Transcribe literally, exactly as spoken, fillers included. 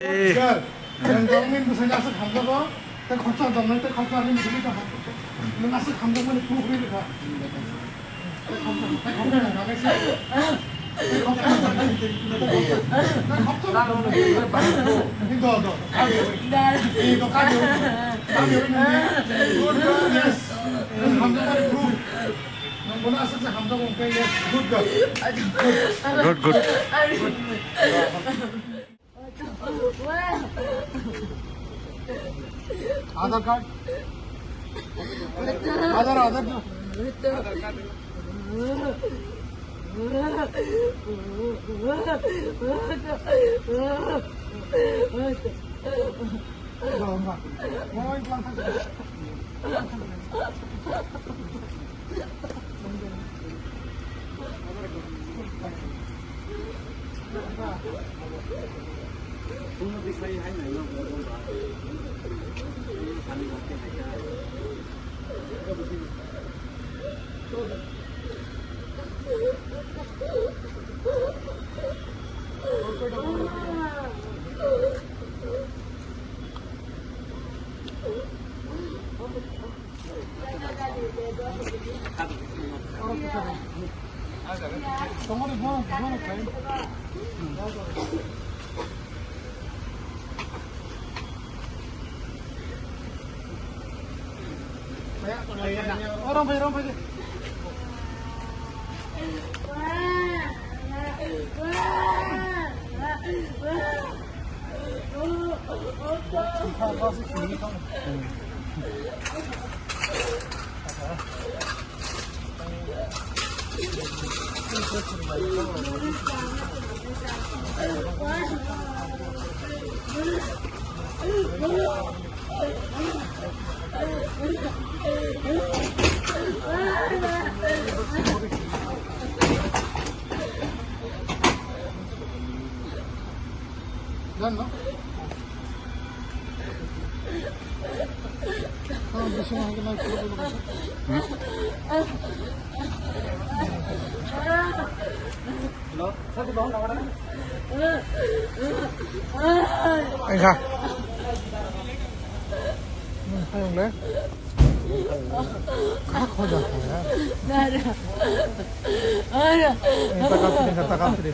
Eh. Sir, yang dorong ni bwsai aswk hamjago, tei khoroksa dorong tei khoroksa ni bwsai ka hamjago. Nwng aswk hamjakmani proof rwi rwkha. Tei khoroksa, tei khoroksa nang kha khe se. Tei khoroksa nang kha khe se. Tei khoroksa nang kha khe se. Ni do, do, do. Kage oi. Ni do, kage oi. Kage oi nang khe. Good girl, yes. Nwng hamjakmani proof. Nwng bono aswk se hamjago hwnkhe, yes. Good girl. Good, good. Aadhaar card. Aadhaar, Aadhaar. Orang pai, orang pai. Done, no? Oh, this one I can, like, put it over. Hello? Engkha. Hai, ongle. Kha khoja kha ya. Nara. Ara. Engkha, taka sri, engkha, taka sri.